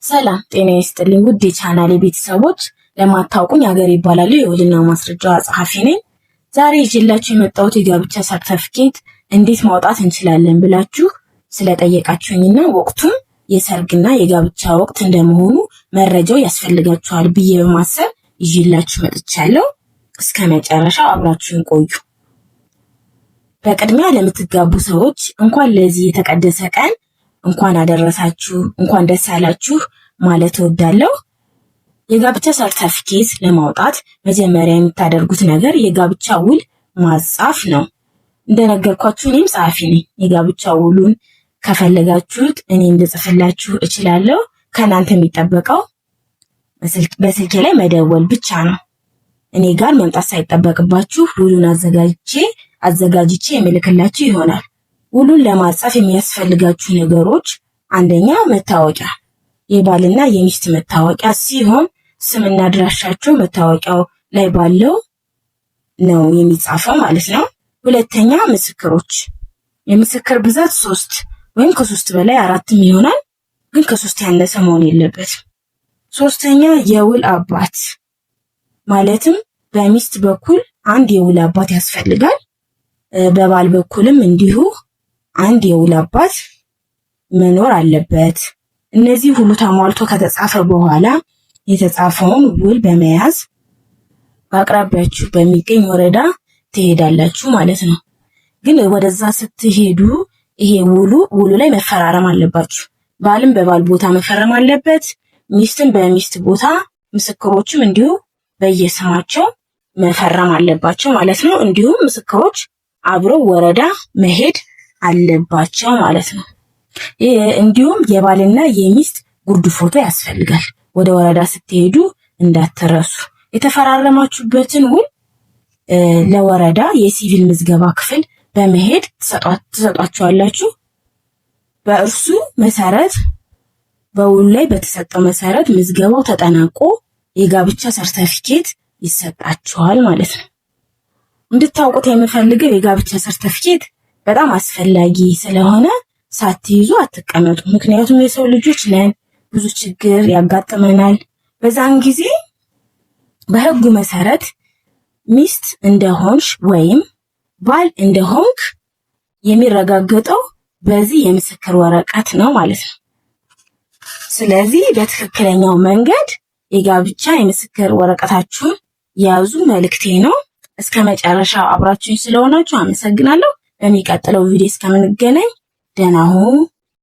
ሰላም ጤና ይስጥልኝ ውድ የቻናሌ ቤተሰቦች፣ ለማታውቁኝ ሀገር ይባላሉ የውልና ማስረጃ ጸሐፊ ነኝ። ዛሬ ይዤላችሁ የመጣሁት የጋብቻ ሰርተፍኬት እንዴት ማውጣት እንችላለን ብላችሁ ስለጠየቃችሁኝና ወቅቱም የሰርግና የጋብቻ ወቅት እንደመሆኑ መረጃው ያስፈልጋችኋል ብዬ በማሰብ ይዤላችሁ መጥቻለሁ። እስከ መጨረሻው አብራችሁን ቆዩ። በቅድሚያ ለምትጋቡ ሰዎች እንኳን ለዚህ የተቀደሰ ቀን እንኳን አደረሳችሁ፣ እንኳን ደስ አላችሁ ማለት እወዳለሁ። የጋብቻ ሰርተፍኬት ለማውጣት መጀመሪያ የምታደርጉት ነገር የጋብቻ ውል ማጻፍ ነው። እንደነገርኳችሁ እኔም ጸሐፊ ነኝ። የጋብቻ ውሉን ከፈለጋችሁት እኔም ልጽፍላችሁ እችላለሁ። ከእናንተ የሚጠበቀው በስልኬ ላይ መደወል ብቻ ነው። እኔ ጋር መምጣት ሳይጠበቅባችሁ ውሉን አዘጋጅቼ የምልክላችሁ ይሆናል። ውሉን ለማጻፍ የሚያስፈልጋችሁ ነገሮች አንደኛ መታወቂያ፣ የባልና የሚስት መታወቂያ ሲሆን ስምና አድራሻቸው መታወቂያው ላይ ባለው ነው የሚጻፈው ማለት ነው። ሁለተኛ ምስክሮች፣ የምስክር ብዛት 3 ወይም ከ3 በላይ 4ም ይሆናል፣ ግን ከ3 ያነሰ መሆን የለበትም። ሶስተኛ የውል አባት ማለትም በሚስት በኩል አንድ የውል አባት ያስፈልጋል። በባል በኩልም እንዲሁ አንድ የውል አባት መኖር አለበት። እነዚህ ሁሉ ተሟልቶ ከተጻፈ በኋላ የተጻፈውን ውል በመያዝ በአቅራቢያችሁ በሚገኝ ወረዳ ትሄዳላችሁ ማለት ነው። ግን ወደዛ ስትሄዱ ይሄ ውሉ ላይ መፈራረም አለባችሁ። ባልም በባል ቦታ መፈረም አለበት፣ ሚስትም በሚስት ቦታ፣ ምስክሮችም እንዲሁ በየስማቸው መፈረም አለባቸው ማለት ነው። እንዲሁም ምስክሮች አብረው ወረዳ መሄድ አለባቸው ማለት ነው። እንዲሁም የባልና የሚስት ጉርድ ፎቶ ያስፈልጋል። ወደ ወረዳ ስትሄዱ እንዳትረሱ። የተፈራረማችሁበትን ውል ለወረዳ የሲቪል ምዝገባ ክፍል በመሄድ ትሰጧቸዋላችሁ። በእርሱ መሰረት በውሉ ላይ በተሰጠው መሰረት ምዝገባው ተጠናቆ የጋብቻ ሰርተፊኬት ይሰጣችኋል ማለት ነው። እንድታውቁት የምፈልገው የጋብቻ ሰርተፊኬት በጣም አስፈላጊ ስለሆነ ሳትይዙ አትቀመጡ። ምክንያቱም የሰው ልጆች ነን፣ ብዙ ችግር ያጋጥመናል። በዛን ጊዜ በሕጉ መሰረት ሚስት እንደሆንሽ ወይም ባል እንደሆንክ የሚረጋገጠው በዚህ የምስክር ወረቀት ነው ማለት ነው። ስለዚህ በትክክለኛው መንገድ የጋብቻ የምስክር ወረቀታችሁን ያዙ መልእክቴ ነው። እስከ መጨረሻው አብራችሁኝ ስለሆናችሁ አመሰግናለሁ። በሚቀጥለው ቪዲዮ እስከምንገናኝ ደህና ሁኑ።